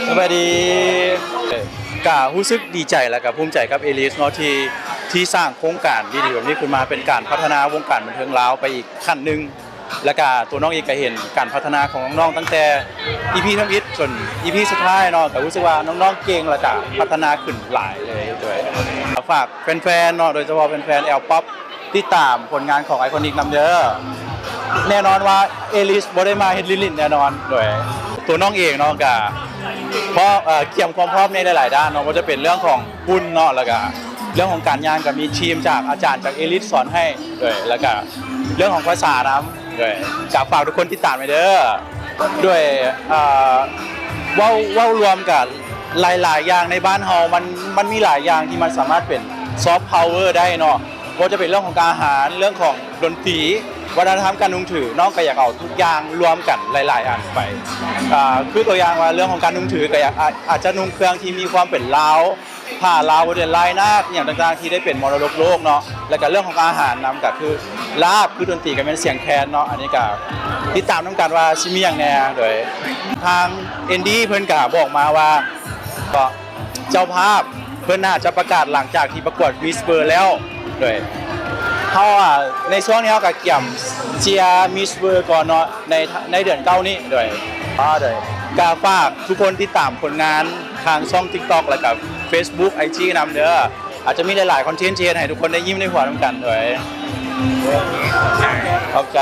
ສະບາຍດີ. ກະຮູ້ສຶກດີໃຈ ແລະກະພູມໃຈກັບເອລິສເນາະ ທີ່ ທີ່ສ້າງໂຄງການດີໆແບບນີ້ຂຶ້ນມາ ເປັນການພັດທະນາວົງການບັນເທີງລາວໄປອີກຂັ້ນໜຶ່ງ ແລະກະຕົວນ້ອງເອງກະເຫັນການພັດທະນາຂອງນ້ອງໆ ຕັ້ງແຕ່ອີພີທຳອິດຈົນອີພີສຸດທ້າຍເນາະ ກະຮູ້ສຶກວ່ານ້ອງໆເກັ່ງ ແລະກະພັດທະນາຂຶ້ນຫຼາຍເລີຍ. ໂດຍ ຝາກແຟນໆເນາະ ໂດຍສະເພາະແຟນໆແອວປັອບ ຕິດຕາມຜົນງານຂອງໄອຄອນິກນຳເດີ. ແນ່ນອນວ່າເອລິສບໍ່ໄດ້ມາເຮັດຫຼິ້ນໆແນ່ນອນ. ໂດຍ ຕົວນ້ອງເອງເນາະ ກະເພາະ ເອີ ກຽມຄວາມພ້ອມໃນຫຼາຍໆດ້ານເນາະ ບໍ່ວ່າຈະເປັນເລື່ອງຂອງ ຫຸ່ນເນາະ ແລ້ວກະເລື່ອງຂອງການຍ່າງກະມີທີມຈາກອາຈານຈາກເອລິສສອນໃຫ້ ໂດຍ ແລ້ວກະເລື່ອງຂອງພາສານຳ ໂດຍ ກະຝາກທຸກຄົນຕິດຕາມໄວ້ເດີ. ໂດຍ ເອີ ເວົ້າ ເວົ້າລວມກະຫຼາຍໆຢ່າງໃນບ້ານເຮົາ ມັນ ມັນມີຫຼາຍຢ່າງທີ່ມັນສາມາດເປັນຊອບພາວເວີໄດ້ເນາະ ບໍ່ວ່າຈະເປັນເລື່ອງຂອງການອາຫານ ເລື່ອງຂອງດົນຕີ ວັດທະນະທຳການນຸ່ງຖື ນ້ອງກະຢາກເອົາທຸກຢ່າງລວມກັນຫຼາຍໆອັນໄປ ເອີ ຄືຕົວຢ່າງວ່າເລື່ອງຂອງການນຸ່ງຖື ກະຢາກ ອາ ອາດຈະນຸ່ງເຄື່ອງທີ່ມີຄວາມເປັນລາວ ຜ້າລາວ ບໍລິເວນລາຍນາກ ອີ່ຫຍັງຕ່າງໆ ທີ່ໄດ້ເປັນມໍລະດົກໂລກເນາະ ແລ້ວກະເລື່ອງຂອງອາຫານນຳ ກະຄືລາບ ຄືດົນຕີກະແມ່ນສຽງແຄນເນາະ ອັນນີ້ກະຕິດຕາມນຳກັນວ່າຊິມີຫຍັງແນ່. ໂດຍ ທາງອິນດີ້ເພິ່ນກະບອກມາວ່າ ກະເຈົ້າພາບເພິ່ນໜ້າຈະປະກາດຫຼັງຈາກທີ່ປະກວດມິສເວີແລ້ວ. ໂດຍ ເຮົາ ອາ ໃນຊ່ວງນີ້ເຮົາກະກຽມເຊຍມິສເວີກ່ອນເນາະ ໃນ ໃນເດືອນເກົ້ານີ້. ໂດຍ ອາ ໂດຍ ກະຝາກທຸກຄົນຕິດຕາມຜົນງານ ທາງຊ່ອງຕິກຕັອກ ແລະກະເຟສບຸກ ໄອຈີນຳເດີ. ອາດຈະມີຫຼາຍໆຄອນເທັນທີ່ເຮັດໃຫ້ທຸກຄົນໄດ້ຍິ້ມໄດ້ຫົວນຳກັນ. ໂດຍ ຂອບໃຈ.